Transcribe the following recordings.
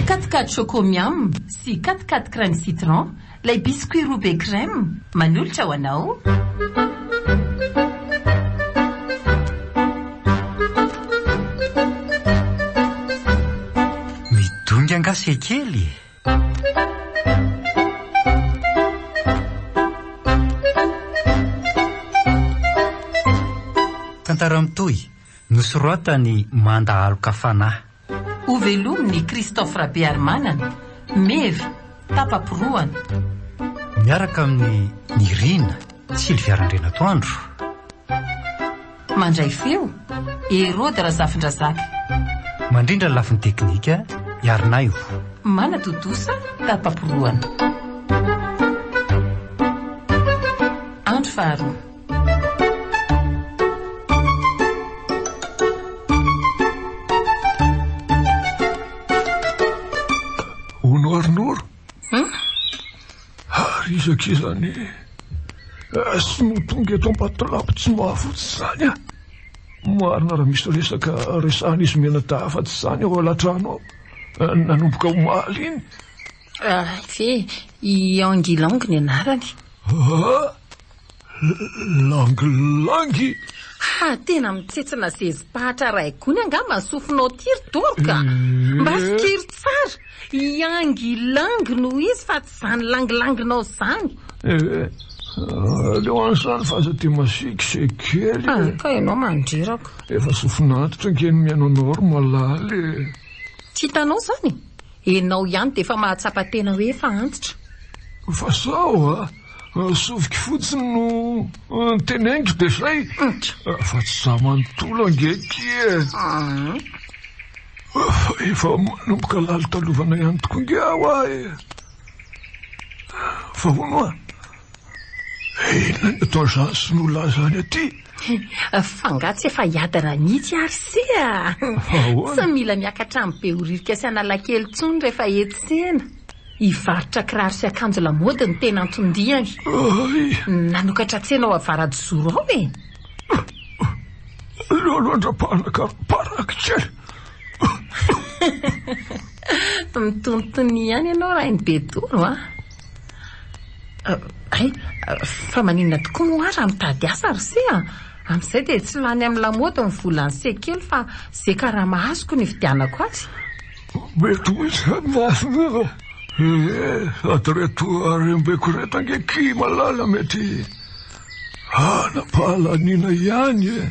Quat-quat Choco Miam sy Quat-quat Crème Citron, ilay biscuit roa be crème, manolotra ho anao. Midongy angaha sekely e? Tantara mitohy, nosoratan'i Manda Aloka Fanahy. Hovelomin'i Christophe Rabearimanana, Meva, tapa-porohana. Miaraka amin'i Nirina, Sylvia Randrianatoandro. Mandray feo, Hérode Razafindrazaka. Mandrindra ny lafiny teknika, Iarinaivo. Manatontosa, tapa-porohana. Andro faharoa. Hono ary Noro? Ary iza akia izany sinoa tonga eto Ambatolampy tsy mahafotsy izany ah? Marina raha misy resaka resahan'izy mianadahy afa-tsy izany ao alatrano ao nanomboka omaly iny. Hay ve, i Angilang ny anarany. Ah! Langilangy! Ha, tena mitsetsina zezi-pahatra ray gony angamba ny sofinao ity ry Doroka a! Mba fikiro tsara, i Angilangy no izy fa tsy izany langilanginao izany. Eh, aleo any izany fa aza dia masiaka izay kely e. Ah, ka ianao mandreraka. Efa sofin'antitra ange ny mihaino anao ry malala e. Tsy hitanao izany e? Ianao ihany dia efa mahatsapa tena hoe efa antitra. Fa sao a! Sofiko fotsiny no teneniko dia zay. Fa tsy za manontolo ange aky e. Fa efa manomboka lalitalovana ihany tokoa ange aho ah e. Fa hono ah, inona ny ataon'izany sinoa lahy izany aty? Fa nga tsy efa hiadana mihitsy ary se a! Tsy mila miakatra any Behoririka sy Analakely intsony rehefa etsy tsena. Hivarotra kiraro sy akanjo lamaody no tena anton-diany. Nanokatra tsena ao Avaradozoro ao e! Aleo aloha andrapahana paraky kely. Mitonitony ihany ianao Rainibedoro a! Hay, fa maninona tokoa moa aho raha mitady asa ry se a? Amin'izay dia tsy lany amin'ny lamaody ny volan'ny sekely fa ze karama azoko no ividianako azy. Mety ho izany masina a! Ee, sady reto harembeko reto ange ky malala mety hanam-pahalaniana ihany e!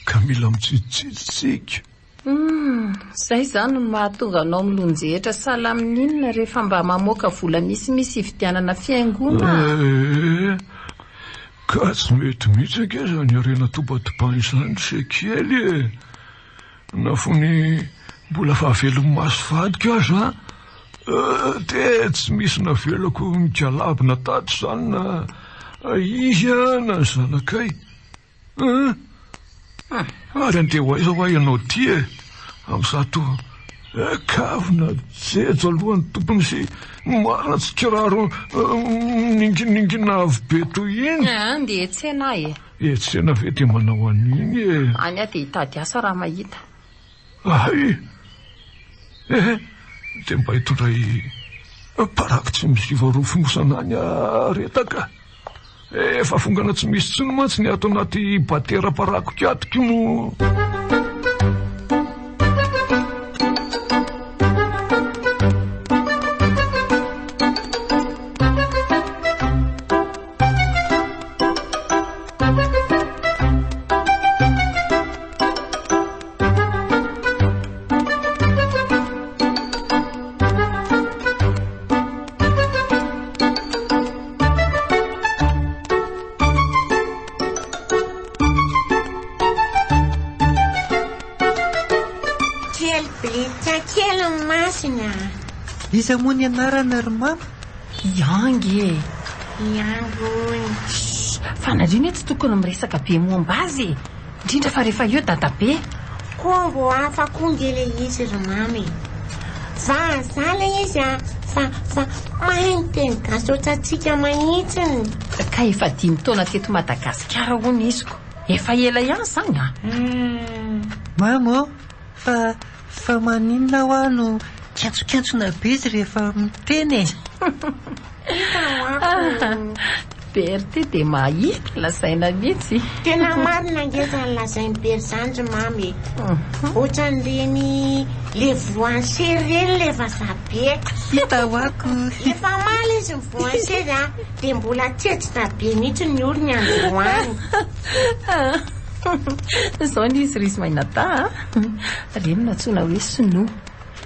Ka mila mitsitsitsy tsika. Humm, zay izany no mahatonga anao milonjehitra sahala amin'inona rehefa mba mamoaka vola misimisy hividianana fihaingoana a! Ee, ka tsy mety mihitsy ange izany harena tobatobana izany ry sekely e! Na fony mbola fahavelon'ny maso vadiko aza dia tsy misy navelako nigalabona tato izany na izy na ny zanakay. Ary andeha ho aiza hoa ianao ity e? Amin'izato kavina jejo alohan'ny tompony sy marina tsy kiraro mininginingina avo be toy iny. Andeha hiantsena aho e. Hiantsena ve dia manao an'iny e? Any aho dia hitady asa raha mahita. Hay! Eh! Dia mba hitondray paraky tsy miziva roa fonosana any aretaka. Efa fongana tsy misy intsony mantsy ny ato anaty batera parakoky ato no. Kely blita kely ny masony a. Iza moa ny anarana ry mama? Iangy e! Iangy hono. Shh! Fa nareo anie tsy tokony miresaka be momba azy e! Indrindra fa rehefa eo dadabe. Koa mbô hafa koa nge le izy ry mama e! Vazaha le izy a! Fa fa mahay miteny gasy ohatrantsika mahitsiny. Ka efa dimy taona teto Madagasikara hono izy ko! Efa ela ihany izany an! Mama ô! Fa fa maninona hoa no. Mikentsonkentsona be izy rehefa miteny e. Hita ho'aho. Berthe dia mahita lazaina mihitsy. Tena marina ange izany lazain'i Bery izany ry Mamy e. Ohatran'ireny le voansery ireny le vazaha be. Hita ho'ako. Efa omaly izy ny voansery a, dia mbola tsetsitra be mihitsy ny orony androany. Izao ny izy ry Ismainata a. Ireny no antsoina hoe sinoa.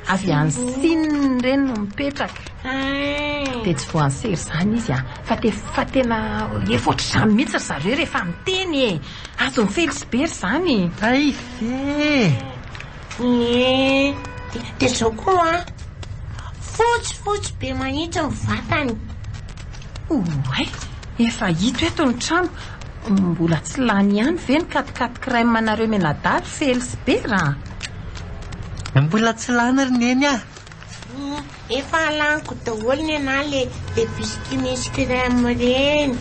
Avy any Sina ireny no mipetraka. Dia tsy voansery izany izy an. Fa te fa tena efa ohatr'izany mihitsy ry zareo rehefa miteny e. Azon'i Felix be ry izany. Hay ve! Ie, dia izao koa an. Fotsifotsy be mahitsy ny vatany. Oay, efa hito eto ny trano. Mbola tsy lany ihany ve ny quat-quat crème anareo mianadahy ry Felix be ra? Mbola tsy lany ry Neny ah! Efa laniko daholo nenah le le biscuit misy crème reny.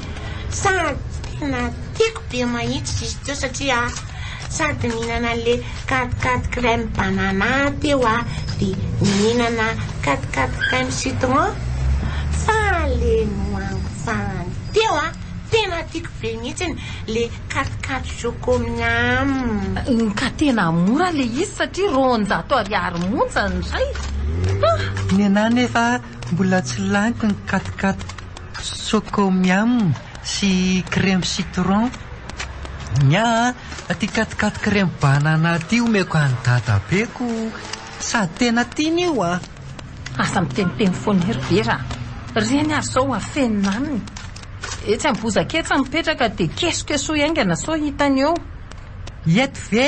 Sady tena tiako be mahitsy izy teo satria sady nihinana an'le quat-quat crème banana teo aho dia nihinana quat-quat crème citron fa le nohaniko farany teo ah Tena tiako be mihitsy le quat-quat choco miam. Ka tena mora le izy satria 200 ariary monja ny iray. Ah! Nenah nefa mbola tsy laniko ny quat-quat choco miam sy crème citron. Ny ahy aty quat-quat crème banana aty omeko an'i dadabeko sady tena tiany io ah. Aza miteniteny foana ery Bera a! Reny ary izao afenina aminy. Etsy am-bozaka etsy mipetraka dia kesokesoy haingana sao hitany eo. Eto ve?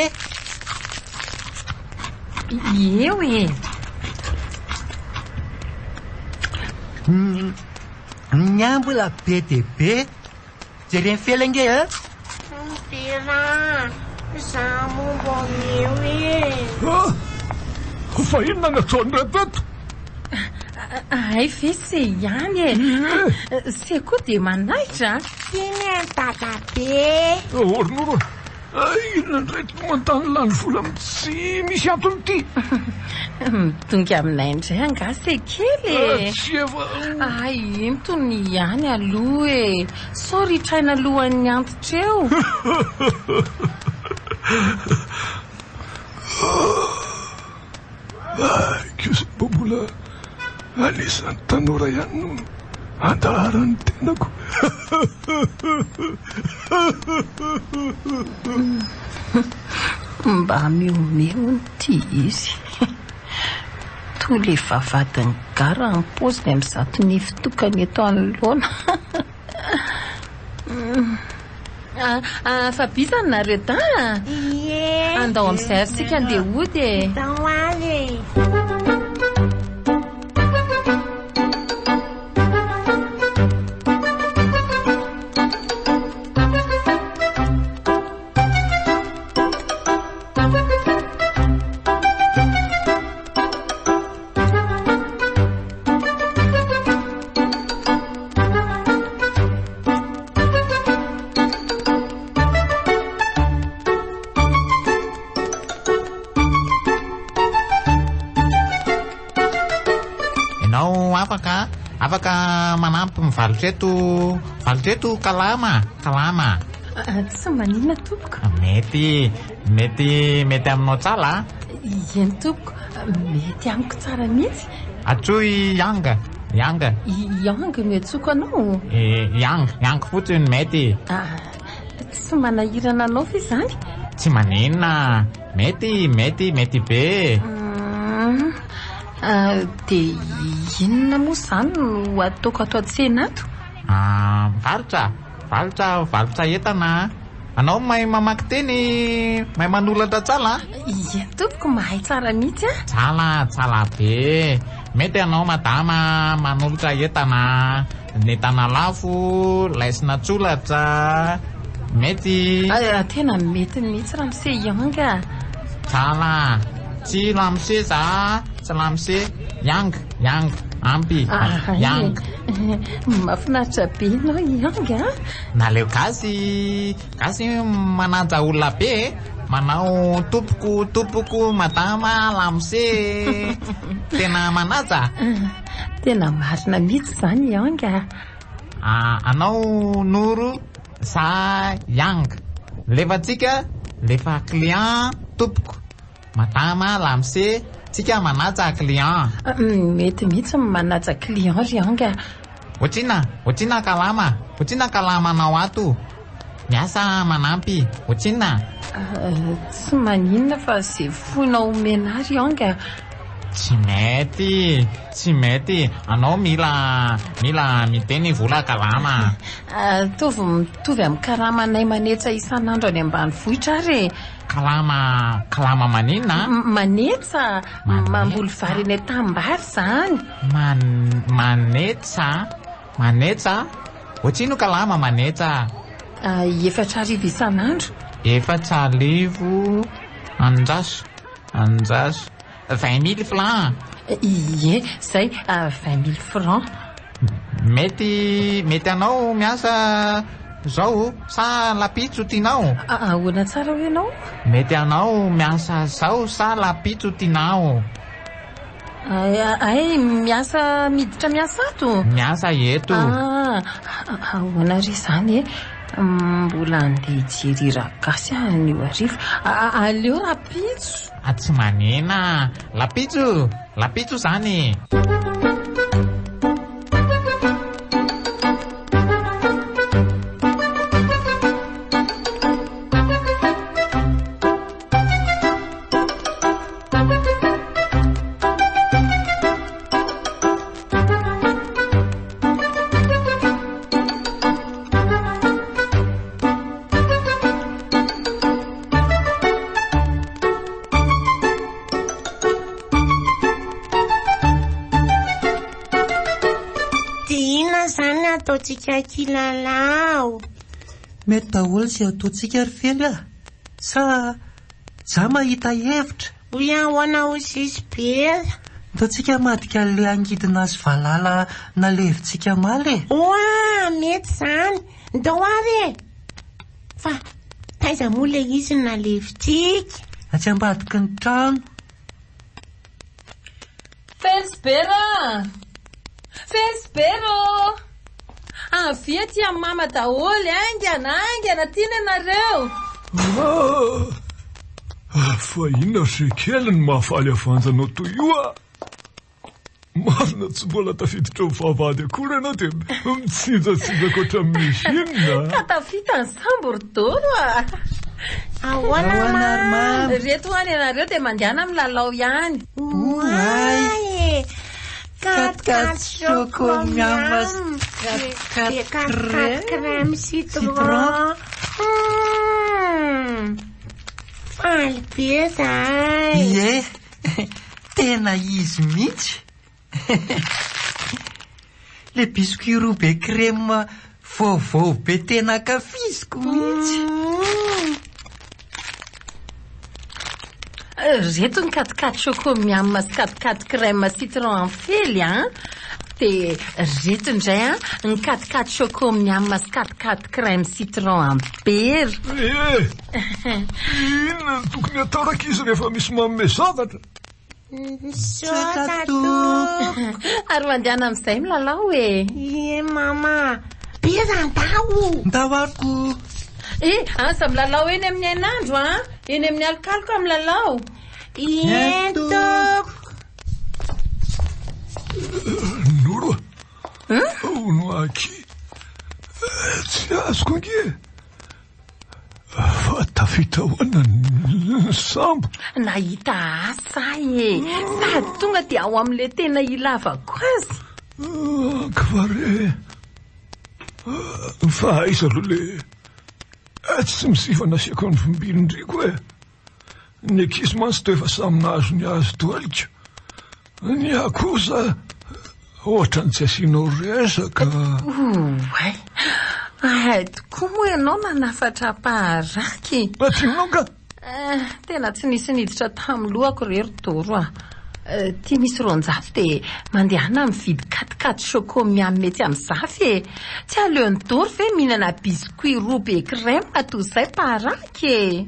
Eo e! Ny ahy mbola be dia be. Jeren'i Fela ange a! Bera a! Za moa mbô eo e! Ah! Fa inona no ataon'ireto eto? Hay ve se ihany e! Se koa dia manaitra a! Tiany an'i Dadabe! Ahoana ora? Inona indray ity manontany lany vola amin'ny tsy misy antony ity? Midongy aminay indray angaha se kely e! Tsia fa. Hay inty ny ihany aloha e! Sao ritraina alohan'ny antitra eo. Ay kosa mba mbola anisan'ny tanora ihany no andaharan'ny tenako. Mba mihomehy ity izy. Toa ilay vavahadin'ny gara ny paoziny amin'izato nify tokana eto anoloana. Fa bizany nareo da? Ie. Andao amin'izay ary tsika andeha hody e. Andao ary e. Ianao afaka afaka manampy mivalotra eto valotra eto kalama kalama. Ah, tsy maninona tompoko. Mety mety mety aminao tsara. Eny tompoko, mety amiko tsara mihitsy. Antsoy Yang, Yang. Yang no iantsoako anao? Eh, Yang, Yang fotsiny mety. Ah, tsy manahirana anao ve izany? Tsy maninona, mety, mety, mety be. Mm, ah, dia inona moa izany no ataoko ato an-tsena ato? Ah, mivarotra, mivarotra, mivarotra entana. Anao mahay mamaky teny, mahay manoratra tsara? Ie tompoko, mahay tsara mihitsy aho. Tsara, tsara be. Mety ianao madama manolotra entana, ny entana lafo, laisina tsolatra. Mety. Ah, tena mety mihitsy ramose Yang a. Tsara. Tsy ramose za, tsy ramose. Yang, Yang, ampy. Ah, Yang. Mahafinaritra be ianao Yang a. Naleo gasy, gasy manaja olona be e. Manao tompoko tompoko madama lamose. Tena manaja. Tena marina mihitsy izany Yang a. Ah, anao Noro za Yang. Lefantsika lefa client tompoko. Madama lamose tsika manaja client. Mety mihitsy ny manaja client ry Yang a. Otrina, otrina kalama, otrina kalamanao ato. Miasa manampy, otrina. Tsy maninona fa izay foinao omena ahy ry Yang a. Tsy mety, tsy mety. Anao mila, mila miteny vola kalama. Ataovy mitovy amin'ny karamanay manetsa isan'andro any ambanivohitra ary e. Kalama, kalama maninona? Manetsa, mamboly vary eny an-tanimbary izany. Man, manetsa, manetsa? Ohatrino kalama manetsa? 4000 isan'andro. 4000, andraso, andraso. 20 000 francs. Ie, zay, 20 000 francs. Mety, mety anao miasa zao sa lapitso tianao? Ahoana tsara hoe ianao? Mety anao miasa zao sa lapitso tianao? Ay, miasa miditra miasa ato? Miasa eto. Ah, ahoana re izany e? Mbola andeha hijery hira gasy aho anio hariva. Aleo rapitso. Ah, tsy manena. Lapitso, lapitso izany. Dia inona izany ataontsika kilalao? Mety daholo izay ataontsika ry Fely a! Sa za mahita hevitra? Hoy ahoana hoy sisy Bera? Ataontsika hamadika an'ilay angidina sy valala nalevintsika omaly e! Oa, mety izany! Ndao ary e! Fa taiza moa ilay izy no nalevintsika? Atsy ambadiky ny trano. Fely sy Bera! Fely sy Bera ô! Avia aty amin'ny mama daholo, haingana, haingana, tiana ianareo! Ah, fa inona ry kely no mahafaly havanjanao toy io ah? Marina tsy mbola tafiditra ao vavahady akory ianao dia mitsinjatsinjaka ohatran'ny misy inona. Ka tafita ny sambo ry Doro ah! Ahoana ary mama? Reto hoany ianareo dia mandehana milalao ihany. Oay e! Kat-kat choco miam sy kat-kat crème citron. Faly be zahay. Ie, tena izy mihitsy. Le biscuit roa be crème vaovao be tena ankafiziko mihitsy. Reto ny kat-kat choco miam sy kat-kat crème citron amin'ny fely an. Dia reto indray an, ny kat-kat choco miam sy kat-kat crème citron amin'ny bera. Eh! Inona no tokony atao rankizy rehefa misy manome zavatra? Misaotra tompoko. Ary mandehana amin'izay milalao e. Ie mama. Bera ndao. Ndao ary ko. Eh, aza milalao eny amin'ny hainandro an. Eny amin'ny alokaloka milalao. Ie tompoko. Noro a. Hono aky. Tsy azoko ange. Fa tafita ahoana ny sambo? Nahita asa aho e! Sady tonga dia ao amin'ilay tena ilavako azy. Aky re! Fa aiza aloha ilay tsy misivana asiako ny vombilon-driko e? Ny ankizy mantsy toa efa samy nahazo ny azy dohalika. Ny ahy kosa ohatran'ny tsy asianao resaka. Oay! Hay tokoa moa ianao nanafatra am-paharaky. Adinonao nga? Eh, tena tsy nisy niditra tamin'ny lohako re ry Doro a. Eh, ty misy 200 dia mandehana mividy katikaty choco miam etsy amin'ny Zafy e. Tsy aleon'i Doro ve mihinana biscuit roa be crème toy izay paraky e.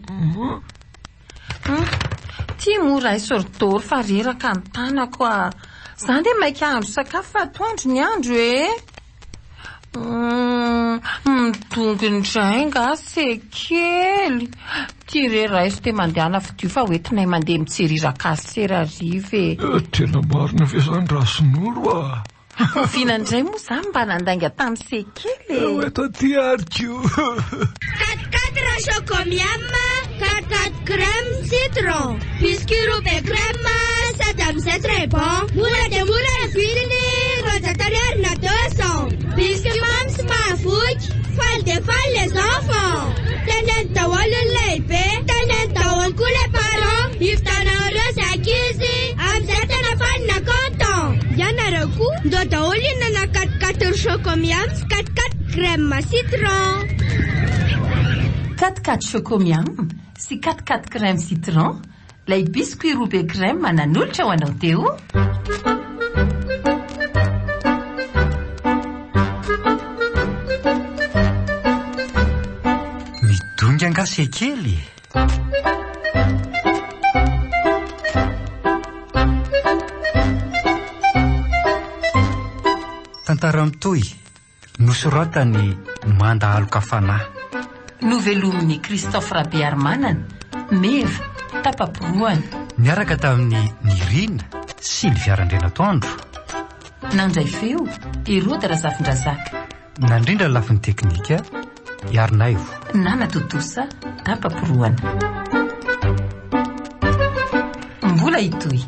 Ty moa raiso ry Doro fa reraka ny tanako a. Za ndeha maika hahandro sakafo fa atoandro ny andro e. Hum, midongy indray nga se kely. Ty re raiso dia mandehana fidio fa hoentinay mandeha mijery Irakasy hariva e. Eh, tena marina ve zany Rasinoro a? Oviana indray moa za mba nandainga tamin'ny se kely e? Ho eto aty ary ko. 4 4 chocomiam, 4 4 crème citron. Biscuit roux be crème sady amin'izay très bon. Mora dia mora ny vidiny, 200 ariary na 200. Biscuit mamy sy mahavoky, faly dia faly les enfants. Teneno daholo ny lehibe, teneno daholo koa les parents. Hividiananareo izay ankizy, amin'izay tena faly na content. Ianareo koa, ndao daholo hihinana 4 4 chocomiam sy 4 4 crème citron. 4 4 chocomiam sy 4 4 crème citron, ilay biscuit roux be crème nanolotra ho anao teo. Midongy angaha se kely e? Tantara mitohy, nosoratan'i Manda Aloka Fanahy. Novelomin'i Christophe Rabearimanana, Meva, tapa-porohana. Niaraka tamin'i Nirina, Sylvia Randrianatoandro. Nandray feo, Hérode Razafindrazaka. Nandrindra ny lafiny teknika, Iharinaivo. Nanatontosa, tapa-porohana. Mbola hitohy.